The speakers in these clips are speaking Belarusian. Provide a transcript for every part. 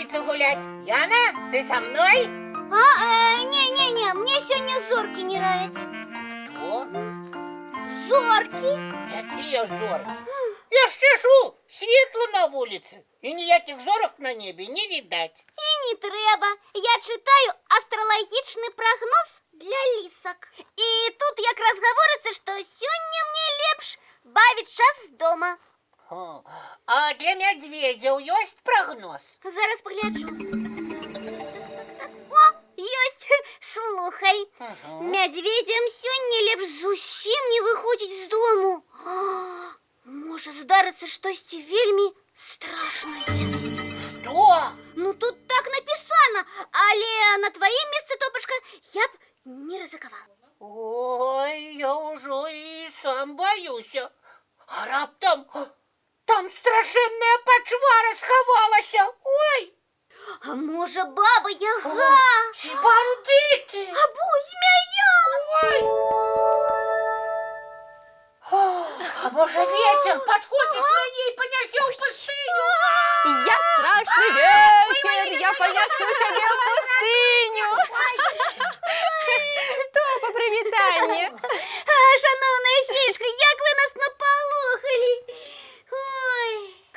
вуліцу гуляць. Яна, ты са мной? А, не-не-не, мне сёння зоркі не раяць. Хто? Зоркі? Якія зоркі? Я ж цяжу, светла на вуліцы, і ніякіх зорак на небе не відаць. І не трэба. Я чытаю астралагічны прагноз для лісак. І тут якраз гаворыцца, што сёння мне лепш бавіць час дома. О, а для мядзведзяў ёсць прагноз? Зараз пагляджу. Так. О, ёсць! Слухай. Мядзведзям сёння лепш зусім не выходзіць з дому. А, можа здарыцца штосьці вельмі страшнае. Што? Ну тут так напісана, але на тваім месцы, Топачка, я б не рызыкавала. Ой, я ўжо і сам баюся. А раптам там страшэнная пачвара схавалася. Ой! А можа, баба Яга? Ці бандыты? Або змяя? Ой! А можа, вецер падхопіць мяне і панясе ў пустыню? Я страшны вецер, я панясу цябе ў пустыню. Топа, прывітанне. А, шаноўная феечка, як вы нас напалохалі! Ой.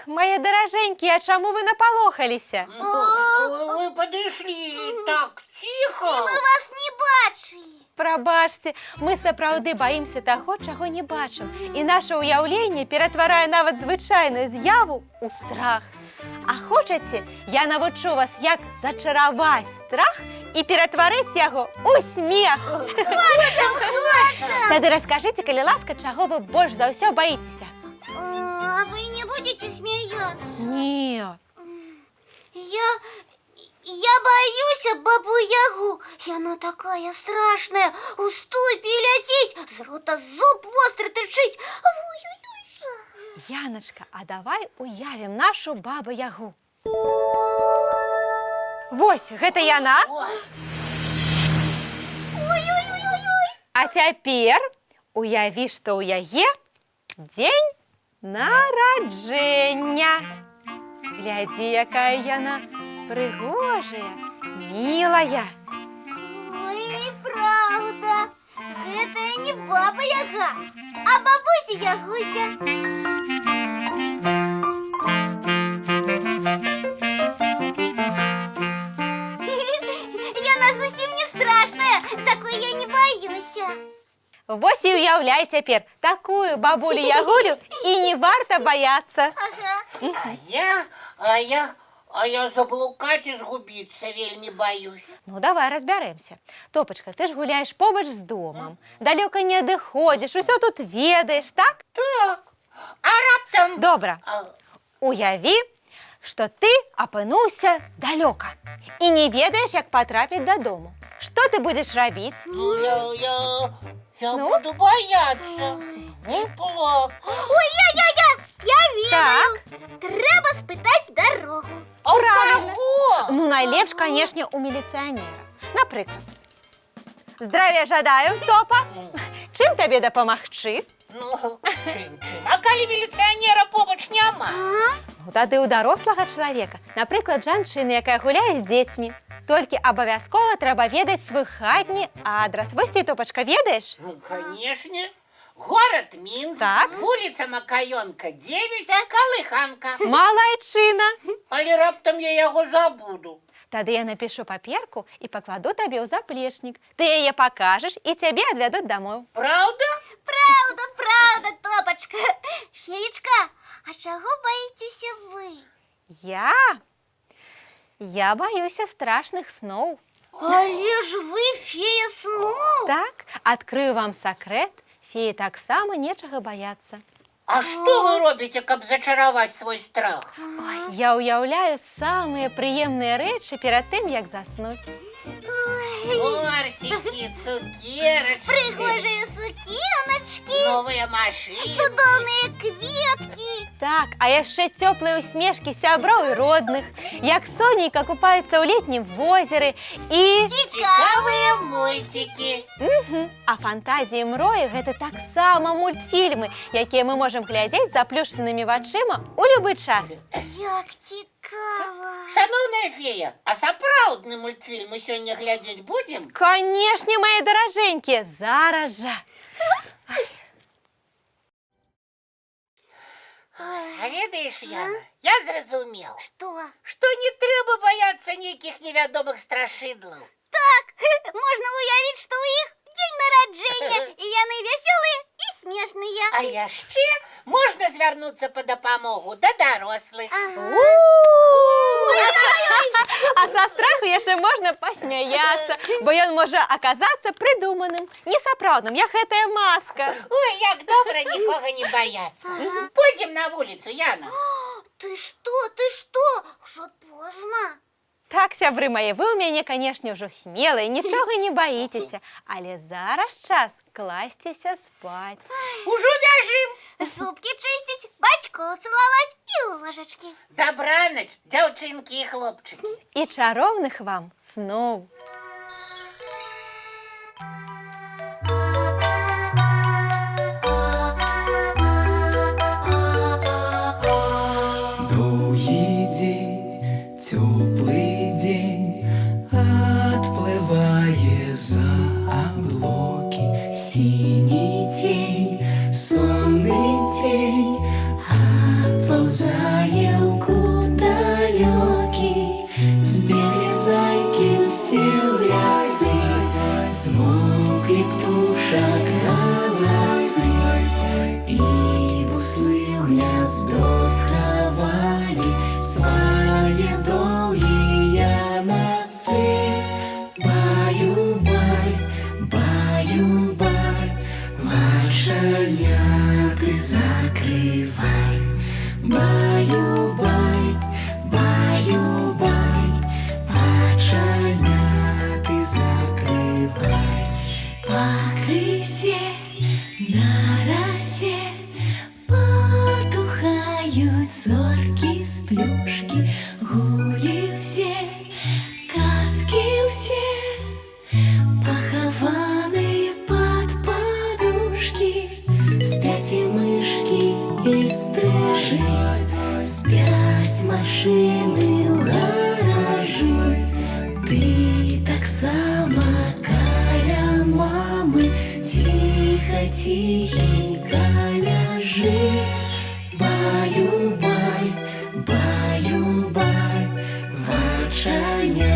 Мае даражэнькія, а чаму вы напалохаліся? Вы падышлі так ціха. Мы вас не бачылі. Прабачце, мы сапраўды баімся таго, чаго не бачым. І наша ўяўленне ператварае нават звычайную з'яву ў страх. А хочаце, я навучу вас, як зачараваць страх і ператварыць яго ў смех. Хочам, хочам! Тады раскажыце, калі ласка, чаго вы больш за ўсё баіцеся? А вы не будзеце смяяцца? Не. Я баюся бабу Ягу. Яна такая страшная. У ступе ляціць, з рота зуб востры тычыць. Ой-ой-ой, жах. Яначка, а давай уявім нашу бабу Ягу. Вось, гэта яна. Ой, Ой-ой-ой-ой. А цяпер уяві, што ў яе дзень нараджэння. Глядзі, якая яна прыгожая, мілая. Ой, праўда. Гэта не баба Яга, а бабуся Ягуся. Яна зусім не страшная, такой я не баюся. Вось і уяўляй цяпер такую бабулю Ягулю і не варта баяцца. Ага. А я заблукаць і згубіцца вельмі баюсь. Ну, давай разбярэмся. Топачка, ты ж гуляеш побач з домам. Далёка не адыходзіш, усё тут ведаеш, так? Так. А раптам... Добра. А, Уяві, што ты апынуўся далёка і не ведаеш, як патрапіць дадому. Што ты будзеш рабіць? Ну, я Ну? буду баяцца і плакаць. Ой, я ведаю. Так. Трэба спытаць дарогу. А ў Правільна. каго? Ну, найлепш, канешне, у міліцыянера. Напрыклад. Здравия жадаю, Топа. Чым табе дапамагчы? Ну, чым, чым? А калі міліцыянера побач няма? Ну, тады ў дарослага чалавека, напрыклад, жанчыны, якая гуляе з дзецьмі. Толькі абавязкова трэба ведаць свой хатні адрас. Вось ты, Топачка, ведаеш? Ну, канешне. Горад Мінск, Так. вуліца Макаёнка, 9, Калыханка. Малайчына. Але раптам я яго забуду. Тады я напішу паперку і пакладу табе ў заплечнік. Ты яе пакажаш, і цябе адвядуць дамоў. Праўда? Праўда, праўда, Топачка. Феечка, а чаго баіцеся вы? Я? Я баюся страшных сноў. Але ж вы фея сноў. Так, адкрыю вам сакрэт, феі таксама нечага баяцца. А што вы робіце, каб зачараваць свой страх? Ой, я ўяўляю самыя прыемныя рэчы перад тым, як заснуць. Торцікі, цукерачкі, Прыгожыя сукеначкі. Новыя Цудоўныя машынкі. Цудоўныя кветкі. Так, а яшчэ цёплыя усмешкі сяброў і родных, як сонейка купаецца ў летнім возеры і... Цікавыя мульцікі. Мгм. А фантазіі, мроі — гэта таксама мультфільмы, якія мы можам глядзець заплюшчанымі вачыма ў любы час. Як цікава. Шаноўная фея, а сапраўдны мультфільм мы сёння глядзець будзем? Канешне, мае даражэнькія, зараз жа. А ведаеш, Яна, я зразумеў, Што? што не трэба баяцца нейкіх невядомых страшыдлаў. Так, можна уявіць, што ў іх дзень нараджэння, і яны вясёлыя і смешныя. А яшчэ можна звярнуцца па дапамогу да дарослых. А са страху яшчэ можна пасмяяцца, бо ён можа аказацца прыдуманым, несапраўдным, як гэтая маска. Ой, як добра нікога не баяцца. Пойдзем на вуліцу, Яна. Ты што, ты што? Ужо позна. Так, сябры мае, вы ў мяне, канешне, ўжо смелыя, нічога не баіцеся, але зараз час класціся спаць. Ужо бяжым. Зубкі чысціць, бацькоў цалаваць і ў ложачкі. Дабранач, дзяўчынкі і хлопчыкі. І чароўных вам сноў. Доўгі дзень, цёплы дзень адплывае за аблокі. Сіні цень, сонны цень адпаўзае ў кут далёкі. Збеглі зайкі ўсе ў лясы, змоўклі птушак галасы. І буслы ў гняздо схавалі свае доўгія насы. Баю-бай, баю-бай, вачаняты закрывай. Баю-бай, баю-бай, вачаняты закрывай. Пакрысе на расе потухаюць зоркі сплюшкі, гулі ўсе, казкі ўсе, пахаваны пад падушкі, спяць і мышкі, і стрыжы, спяць машыны ў гаражы. Ты таксама каля мамы ціха, ціхенька ляжы. Баю-бай, баю-бай, вачаняты.